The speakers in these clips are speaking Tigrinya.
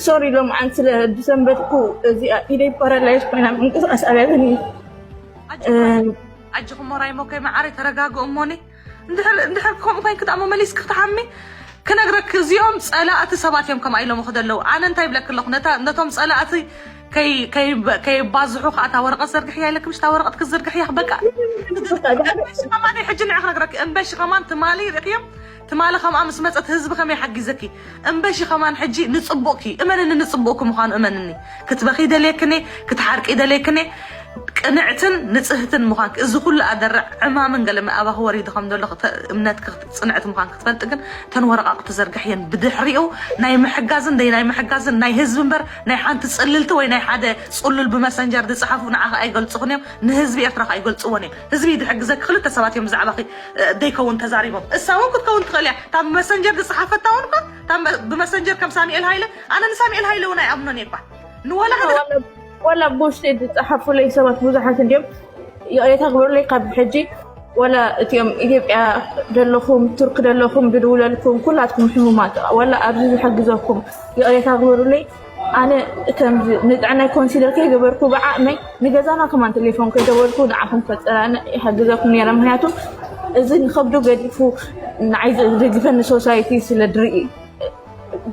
ሶሪ፣ ሎምዓንቲ ስለ ዝሰንበድኩ እዚኣ ኢደይ ፓራላይዝ ኮይና ምንቅስቃስ ኣብያትኒ። ኣጅኹም ሞራይ ሞከይ መዓረይ ተረጋግኡ እሞኒ። እንድሕር ከምኡ ኮይን ክትኣሞ መሊስ ክትሓሚ ክነግረክ እዚኦም ፀላእቲ ሰባት እዮም። ከምኣ ኢሎም ክደለዉ ኣነ እንታይ ይብለክ ኣለኹ ነቶም ፀላእቲ ከይባዝሑ ከዓ እታ ወረቐት ዘርግሕያ ኢለክ ምሽ እታ ወረቐት ክትዝርግሕያ በቃ። እምበሺ ከማን ሕጂ ንዕ ክነግረክ እምበሺ ከማን ትማሊ ርክዮም ትማሊ ከምኣ ምስ መፀት ህዝቢ ከመይ ሓጊዘኪ እምበሺ ከማን ሕጂ ንፅቡቅኪ እመንኒ ንፅቡቅኪ ምኳኑ እመንኒ ክትበኺ ደልየክኒ ክትሓርቂ ደልየክኒ ቅንዕትን ንፅህትን ምኳንኪ እዚ ኩሉ ኣደረ ዕማምን ገለ ኣባኺ ወሪዱ ከም ዘሎ እምነት ፅንዕቲ ምኳን ክትፈልጢ ግን እተን ወረቃ ክትዘርግሕየን ብድሕሪኡ ናይ ምሕጋዝን ደይ ናይ ምሕጋዝን ናይ ህዝቢ እምበር ናይ ሓንቲ ፅልልቲ ወይ ናይ ሓደ ፅሉል ብመሰንጀር ዝፅሓፉ ንዓኺ ኣይገልፅኹን እዮም ንህዝቢ ኤርትራ ከ ኣይገልፅዎን እዮም ህዝቢ ድሕግዘኪ ክልተ ሰባት እዮም ብዛዕባኺ ደይከውን ተዛሪቦም እሳ እውን ክትከውን ትኽእል እያ እታ ብመሰንጀር ዝፅሓፈታ እውን እኳ እታ ብመሰንጀር ከም ሳሚኤል ሃይለ ኣነ ንሳሚኤል ሃይለ እውን ኣይኣምኖን እየ እኳ ንወላ ሓደ ወላ ብውሽጢ ዝፀሓፉለይ ሰባት ብዙሓት እንዲዮም ይቕሬታ ግበሩለይ ካብ ሕጂ ወላ እቲኦም ኢትዮጵያ ደለኹም ቱርክ ደለኹም ዝድውለልኩም ኩላትኩም ሕሙማት ወላ ኣብዚ ዝሕግዘኩም ይቕሬታ ግበሩለይ ኣነ ከምዚ ንጥዕናይ ኮንሲደር ከይገበርኩ ብዓቕመይ ንገዛና ከማን ቴሌፎን ከይደወልኩ ንዓኹም ከፀናንዕ ይሕግዘኩም ነይረ ምክንያቱ እዚ ንከብዱ ገዲፉ ንዓይ ዝድግፈኒ ሶሳይቲ ስለ ድርኢ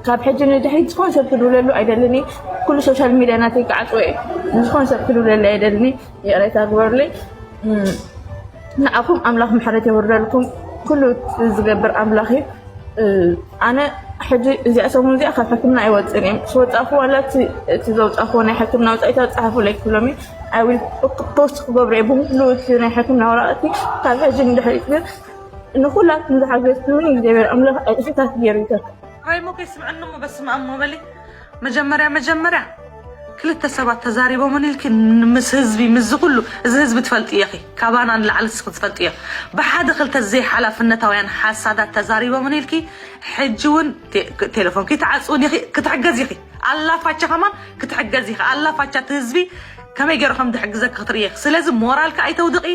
ካብ ሕጂ ንድሕሪት ዝኾን ሰብ ክድውለሉ ኣይደልን ኩሉ ሶሻል ሚድያ ናተይ ክዓፅወ እዩ ዝኾን ሰብ ክድውለሉ ኣይደልን ይቕሬታ ግበሩለይ ንዓኹም ኣምላኽ ምሕረት የውርደልኩም ኩሉ ዝገብር ኣምላኽ እዩ ኣነ ሕጂ እዚኣ ሰሙን እዚኣ ካብ ሕክምና ኣይወፅን እዮም ስወፃኹ ዋላ እቲ ዘውፃኹ ናይ ሕክምና ወፃኢታት ፀሓፉለይ ክብሎም እዩ ኣይዊል ፖስት ክገብሮ እየ ብምሉ እቲ ናይ ሕክምና ወረቐቲ ካብ ሕጂ ንድሕሪት ግን ንኩላትኩም ዝሓገዝኩምን እግዚኣብሔር ኣምላኽ ዕፅፍታት ገይሩ ይተካ ራይሞ ከይስምዐኒ እሞ በስመ ኣብ ሞበሊ መጀመርያ መጀመርያ ክልተ ሰባት ተዛሪቦምን ኢልኪ ምስ ህዝቢ ምስዚ ኩሉ እዚ ህዝቢ ትፈልጢ ኢኺ ካባና ንላዕሊ ስኺ ትፈልጢ ኢኺ ብሓደ ክልተ ዘይሓላፍነታውያን ሓሳዳት ተዛሪቦምን ኢልኪ ሕጂ እውን ቴሌፎንኪ ትዓፅውን ኢኺ ክትሕገዝ ኢኺ ኣላፋቻ ከማን ክትሕገዝ ኢኺ ኣላፋቻ እቲ ህዝቢ ከመይ ገይሩ ከም ድሕግዘኪ ክትርኢ ኢኺ ስለዚ ሞራልኪ ኣይተውድቂ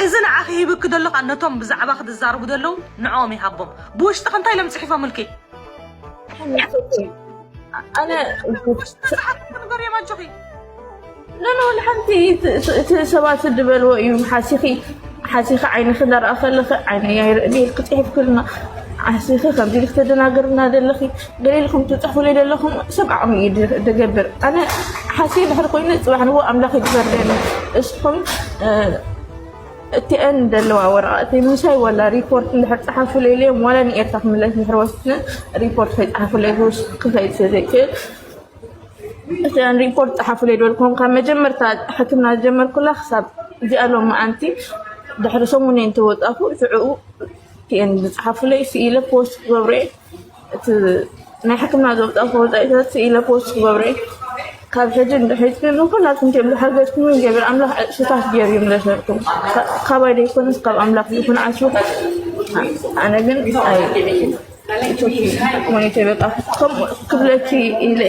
እዚ ንዓኺ ሂብኪ ዘሎ ከዓ ነቶም ብዛዕባኺ ዝዛረቡ ዘለዉ ንዕኦም ይሃቦም ብውሽጥኺ እንታይ ኢሎም ፅሒፎምልኪ ኣነ ንወላ ሓንቲ እቲ ሰባት ዝበልዎ እዩ ሓሲኺ ሓሲኺ ዓይንኺ እንዳረኣ ከለኺ ዓይነይ ኣይርእን ኢልኪ ፅሒፍክልና ሓሲኺ ከምዚ ኢልኪ ተደናግርና ዘለኺ ገለ ኢልኩም ትፅሕፉለይ ዘለኹም ሰብ ዓቕሚ እዩ ዝገብር ኣነ ሓሲኺ ድሕሪ ኮይኑ ፅባሕ ንዎ ኣምላኽ እዩ ዝፈርደኒ እስኹም እቲአን ዘለዋ ወረቓቕቲ ምሳይ ዋላ ሪፖርት እንድሕር ፀሓፉለይ ኢለዮም ዋላ ንኤርትራ ክምለስ እንድሕር ወስነ ሪፖርት ከይፀሓፉለይ ክኸይድ ስለዘይክእል እቲአን ሪፖርት ፀሓፉለይ ዝበልኩም ካብ መጀመርታ ሕክምና ዝጀመርኩላ ክሳብ እዚኣ ሎም መዓንቲ ድሕሪ ሰሙን እየ እንተወፃኹ ሽዕኡ እቲአን ዝፀሓፉለይ ስኢለ ፖስት ክገብረ እቲ ናይ ሕክምና ዘውፃእኩ ወፃኢታት ስኢለ ፖስት ክገብረ ካብ ሕጂ እንድሕሪት ግን ንኩላትኩም እዮም ዝሓገዝኩም እግዚኣብሔር ኣምላኽ ዕፅፍታት ገይሩ ይምለሰልኩም ካባይ ዘይኮነስ ካብ ኣምላኽ ይኹን ዓስቡ ኣነ ግን ሞኒተ በቃ ከምኡ ክብለኪ ኢለ